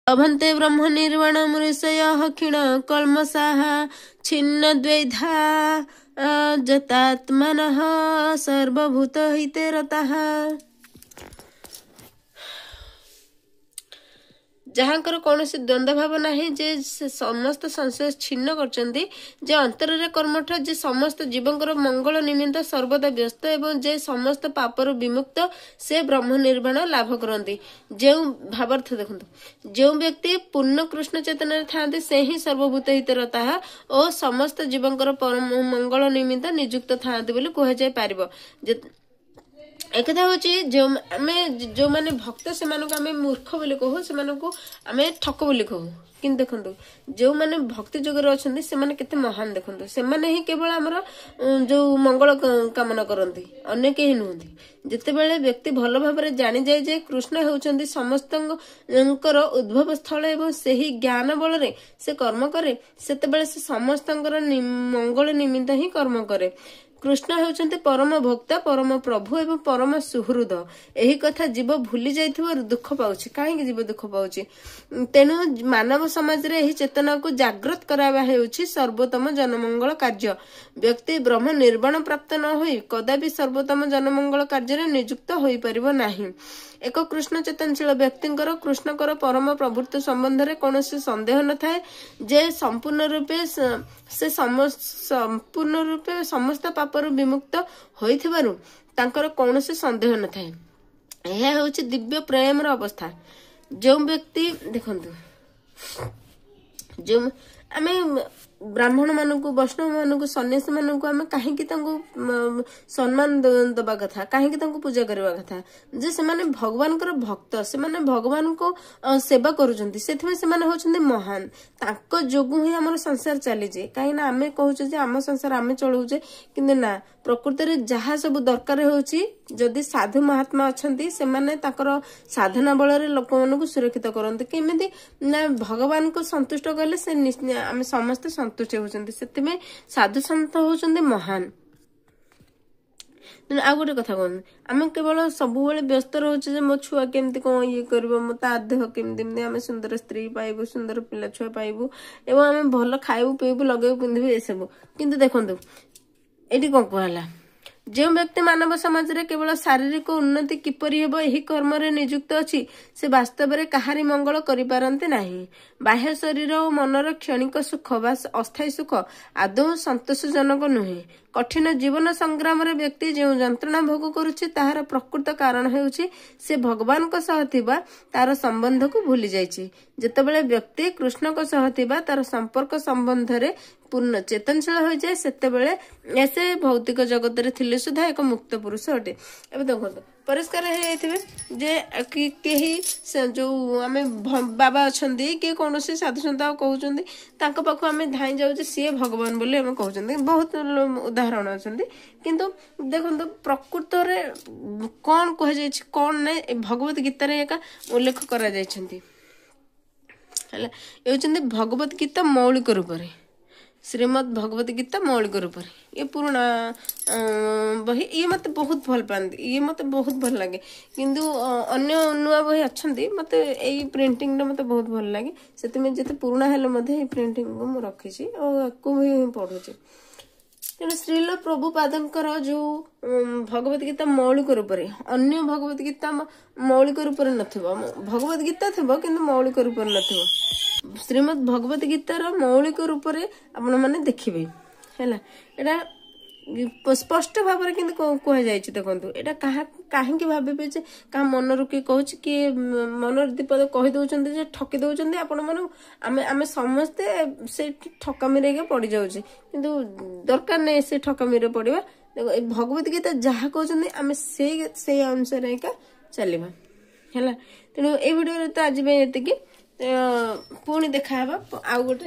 ଲଭନ୍ତେ ବ୍ରହ୍ମ ନିର୍ବାଣ ଋଷୟଃ କ୍ଷୀଣ କଲ୍ମଷାଃ ଛିନ୍ନ ଦ୍ୱୈଧା ଯତାତ୍ମନଃ ସର୍ବଭୂତ ହିତେ ରତାଃ। ଯାହାଙ୍କର କୌଣସି ଦ୍ୱନ୍ଦ୍ୱ ଭାବ ନାହିଁ, ଯେ ସେ ସମସ୍ତ ସଂଶୟ ଛିନ୍ନ କରିଛନ୍ତି, ଯେ ଅନ୍ତରରେ କର୍ମଠ, ଯେ ସମସ୍ତ ଜୀବଙ୍କର ମଙ୍ଗଳ ନିମିତ୍ତ ସର୍ବଦା ବ୍ୟସ୍ତ ଏବଂ ଯେ ସମସ୍ତ ପାପରୁ ବିମୁକ୍ତ, ସେ ବ୍ରହ୍ମ ନିର୍ବାଣ ଲାଭ କରନ୍ତି। ଯେଉଁ ଭାବାର୍ଥ ଦେଖନ୍ତୁ, ଯେଉଁ ବ୍ୟକ୍ତି ପୂର୍ଣ୍ଣ କୃଷ୍ଣ ଚେତନାରେ ଥାଆନ୍ତି, ସେ ହିଁ ସର୍ବଭୂତ ହିତର ତାହା ଓ ସମସ୍ତ ଜୀବଙ୍କର ପରମ ମଙ୍ଗଳ ନିମିତ୍ତ ନିଯୁକ୍ତ ଥାଆନ୍ତି ବୋଲି କୁହାଯାଇ ପାରିବ। ଏକଥା ହଉଛି, ଯେଉଁ ଆମେ ଯୋଉମାନେ ଭକ୍ତ ସେମାନଙ୍କୁ ଆମେ ମୂର୍ଖ ବୋଲି କହୁ, ସେମାନଙ୍କୁ ଆମେ ଠକ ବୋଲି କହୁ। କିନ୍ତୁ ଦେଖନ୍ତୁ, ଯୋଉମାନେ ଭକ୍ତି ଯୋଗରେ ଅଛନ୍ତି ସେମାନେ କେତେ ମହାନ। ଦେଖନ୍ତୁ, ସେମାନେ ହିଁ କେବଳ ଆମର ଯୋଉ ମଙ୍ଗଳ କାମନା କରନ୍ତି, ଅନ୍ୟ କେହି ନୁହନ୍ତି। ଯେତେବେଳେ ବ୍ୟକ୍ତି ଭଲ ଭାବରେ ଜାଣିଯାଏ ଯେ କୃଷ୍ଣ ହେଉଛନ୍ତି ସମସ୍ତଙ୍କର ଉଦ୍ଭବ ସ୍ଥଳ ଏବଂ ସେହି ଜ୍ଞାନ ବଳରେ ସେ କର୍ମ କରେ, ସେତେବେଳେ ସେ ସମସ୍ତଙ୍କର ମଙ୍ଗଳ ନିମିତ୍ତ ହିଁ କର୍ମ କରେ। କୃଷ୍ଣ ହେଉଛନ୍ତି ପରମ ଭୋକ୍ତା, ପରମ ପ୍ରଭୁ ଏବଂ ପରମ ସୁହୃଦ। ଏହି କଥା ଜୀବ ଭୁଲି ଯାଇଥିବାରୁ ଦୁଃଖ ପାଉଛି। କାହିଁକି ଜୀବ ଦୁଃଖ ପାଉଛି? ତେଣୁ ମାନବ ସମାଜରେ ଏହି ଚେତନାକୁ ଜାଗ୍ରତ କରାଇବା ହେଉଛି ସର୍ବୋତ୍ତମ ଜନମଙ୍ଗଳ କାର୍ଯ୍ୟ। ବ୍ୟକ୍ତି ବ୍ରହ୍ମ ନିର୍ବାଣ ପ୍ରାପ୍ତ ନ ହୋଇ କଦାପି ସର୍ବୋତ୍ତମ ଜନମଙ୍ଗଳ କାର୍ଯ୍ୟରେ ନିଯୁକ୍ତ ହୋଇପାରିବ ନାହିଁ। ଏକ କୃଷ୍ଣ ଚେତନଶୀଳ ବ୍ୟକ୍ତିଙ୍କର କୃଷ୍ଣଙ୍କର ପରମ ପ୍ରଭୁତ୍ୱ ସମ୍ବନ୍ଧରେ କୌଣସି ସନ୍ଦେହ ନଥାଏ, ଯେ ସମ୍ପୂର୍ଣ୍ଣ ରୂପେ ସେ ସମ୍ପୂର୍ଣ୍ଣ ରୂପେ ସମସ୍ତ ପାପରୁ ବିମୁକ୍ତ ହୋଇଥିବାରୁ ତାଙ୍କର କୌଣସି ସନ୍ଦେହ ନଥାଏ। ଏହା ହେଉଛି ଦିବ୍ୟ ପ୍ରେମର ଅବସ୍ଥା। ଯେଉଁ ବ୍ୟକ୍ତି ଦେଖନ୍ତୁ, ଯେଉଁ ଆମେ ବ୍ରାହ୍ମଣ ମାନଙ୍କୁ, ବୈଷ୍ଣବ ମାନଙ୍କୁ, ସନ୍ନ୍ୟାସୀ ମାନଙ୍କୁ ଆମେ କାହିଁକି ତାଙ୍କୁ ସମ୍ମାନ ଦବା କଥା, କାହିଁକି ତାଙ୍କୁ ପୂଜା କରିବା କଥା? ଯେ ସେମାନେ ଭଗବାନଙ୍କର ଭକ୍ତ, ସେମାନେ ଭଗବାନଙ୍କୁ ସେବା କରୁଛନ୍ତି, ସେଥିପାଇଁ ସେମାନେ ହଉଛନ୍ତି ମହାନ। ତାଙ୍କ ଯୋଗୁଁ ହିଁ ଆମର ସଂସାର ଚାଲିଛି। କାହିଁକି ନା ଆମେ କହୁଛେ ଯେ ଆମ ସଂସାର ଆମେ ଚଳଉଛେ, କିନ୍ତୁ ନା, ପ୍ରକୃତରେ ଯାହା ସବୁ ଦରକାର ହେଉଛି, ଯଦି ସାଧୁ ମହାତ୍ମା ଅଛନ୍ତି, ସେମାନେ ତାଙ୍କର ସାଧନା ବଳରେ ଲୋକମାନଙ୍କୁ ସୁରକ୍ଷିତ କରନ୍ତି। କେମିତି ନା ଭଗବାନଙ୍କୁ ସନ୍ତୁଷ୍ଟ କଲେ ସେ ଆମେ ସମସ୍ତେ ସନ୍ତୁଷ୍ଟ ହେଉଛନ୍ତି। ସେଥିପାଇଁ ସାଧୁ ସନ୍ଥ ହଉଛନ୍ତି ମହାନ। ତେଣୁ ଆଉ ଗୋଟେ କଥା କୁହନ୍ତୁ, ଆମେ କେବଳ ସବୁବେଳେ ବ୍ୟସ୍ତ ରହୁଛେ ଯେ ମୋ ଛୁଆ କେମିତି କଣ ଇଏ କରିବ, ମୋ ତା ଦେହ କେମିତି, ଏମିତି ଆମେ ସୁନ୍ଦର ସ୍ତ୍ରୀ ପାଇବୁ, ସୁନ୍ଦର ପିଲା ଛୁଆ ପାଇବୁ ଏବଂ ଆମେ ଭଲ ଖାଇବୁ, ପିଇବୁ, ଲଗେଇବୁ, ପିନ୍ଧିବୁ, ଏସବୁ। କିନ୍ତୁ ଦେଖନ୍ତୁ, ଏଇଠି କଣ କୁହାହେଲା? ଯେଉଁ ବ୍ୟକ୍ତି ମାନବ ସମାଜରେ କେବଳ ଶାରୀରିକ ଉନ୍ନତି କିପରି ହେବ ଏହି କର୍ମରେ ନିଯୁକ୍ତ ଅଛି, ସେ ବାସ୍ତବରେ କାହାରି ମଙ୍ଗଳ କରିପାରନ୍ତି ନାହିଁ। ବାହ୍ୟ ଶରୀର ଓ ମନର କ୍ଷଣିକ ସୁଖ ବା ଅସ୍ଥାୟୀ ସୁଖ ଆଦୌ ସନ୍ତୋଷଜନକ ନୁହେଁ। କଠିନ ଜୀବନ ସଂଗ୍ରାମରେ ବ୍ୟକ୍ତି ଯେଉଁ ଯନ୍ତ୍ରଣା ଭୋଗ କରୁଛି, ତାହାର ପ୍ରକୃତ କାରଣ ହେଉଛି ସେ ଭଗବାନଙ୍କ ସହ ଥିବା ତାର ସମ୍ବନ୍ଧକୁ ଭୁଲି ଯାଇଛି। ଯେତେବେଳେ ବ୍ୟକ୍ତି କୃଷ୍ଣଙ୍କ ସହ ଥିବା ତାର ସମ୍ପର୍କ ସମ୍ବନ୍ଧରେ ପୂର୍ଣ୍ଣ ଚେତନଶୀଳ ହୋଇଯାଏ, ସେତେବେଳେ ସେ ଭୌତିକ ଜଗତରେ ଥିଲେ ସୁଦ୍ଧା ଏକ ମୁକ୍ତ ପୁରୁଷ ଅଟେ। ଏବେ ଦେଖନ୍ତୁ, ପରିଷ୍କାର ହେଇଯାଇଥିବେ ଯେ କେହି ଯୋଉ ଆମେ ବାବା ଅଛନ୍ତି କି କୌଣସି ସାଧୁସନ୍ଥ କହୁଛନ୍ତି, ତାଙ୍କ ପାଖକୁ ଆମେ ଧାଇଁ ଯାଉଛେ, ସିଏ ଭଗବାନ ବୋଲି ଆମେ କହୁଛନ୍ତି। ବହୁତ ଉଦାହରଣ ଅଛନ୍ତି। କିନ୍ତୁ ଦେଖନ୍ତୁ, ପ୍ରକୃତରେ କଣ କୁହାଯାଇଛି କଣ ନାହିଁ, ଭଗବତ ଗୀତାରେ ଏକା ଉଲ୍ଲେଖ କରାଯାଇଛନ୍ତି। ହେଲା, ଏ ହେଉଛନ୍ତି ଭଗବତ ଗୀତା ମୌଳିକ ରୂପରେ, ଶ୍ରୀମଦ୍ ଭଗବତ ଗୀତା ମୌଳିକ ରୂପରେ। ଇଏ ପୁରୁଣା ବହି, ଇଏ ମୋତେ ବହୁତ ଭଲ ପାଆନ୍ତି, ଇଏ ମୋତେ ବହୁତ ଭଲ ଲାଗେ। କିନ୍ତୁ ଅନ୍ୟ ନୂଆ ବହି ଅଛନ୍ତି, ମୋତେ ଏଇ ପ୍ରିଣ୍ଟିଂଟା ମୋତେ ବହୁତ ଭଲ ଲାଗେ। ସେଥିପାଇଁ ଯେତେ ପୁରୁଣା ହେଲେ ମଧ୍ୟ ଏଇ ପ୍ରିଣ୍ଟିଂକୁ ମୁଁ ରଖିଛି ଆଉ ଆକୁ ବି ପଢୁଛି। ତେଣୁ ଶ୍ରୀଲ ପ୍ରଭୁପାଦଙ୍କର ଯୋଉ ଭଗବତ ଗୀତା ମୌଳିକ ରୂପରେ, ଅନ୍ୟ ଭଗବତ ଗୀତା ମୌଳିକ ରୂପରେ ନଥିବ, ଭଗବତ ଗୀତା ଥିବ କିନ୍ତୁ ମୌଳିକ ରୂପରେ ନଥିବ। ଶ୍ରୀମଦ୍ ଭଗବତ ଗୀତାର ମୌଳିକ ରୂପରେ ଆପଣମାନେ ଦେଖିବେ। ହେଲା, ଏଇଟା ସ୍ପଷ୍ଟ ଭାବରେ କିନ୍ତୁ କୁହାଯାଇଛି। ଦେଖନ୍ତୁ, ଏଇଟା କାହା କାହିଁକି ଭାବିବେ ଯେ କାହା ମନରୁ କିଏ କହୁଛି, କିଏ ମନର ବିପଦ କହି ଦଉଛନ୍ତି ଯେ ଠକି ଦଉଛନ୍ତି ଆପଣମାନଙ୍କୁ। ଆମେ ସମସ୍ତେ ସେ ଠକାମିରେ ପଡିଯାଉଛେ, କିନ୍ତୁ ଦରକାର ନାହିଁ ସେ ଠକାମିରେ ପଡିବା। ଦେଖ, ଏ ଭଗବତ ଗୀତା ଯାହା କହୁଛନ୍ତି ଆମେ ସେଇ ଅନୁସାରେ ଏକା ଚାଲିବା। ହେଲା, ତେଣୁ ଏଇ ଭିଡିଓରେ ତ ଆଜି ପାଇଁ ଏତିକି। ପୁଣି ଦେଖାହବା ଆଉ ଗୋଟେ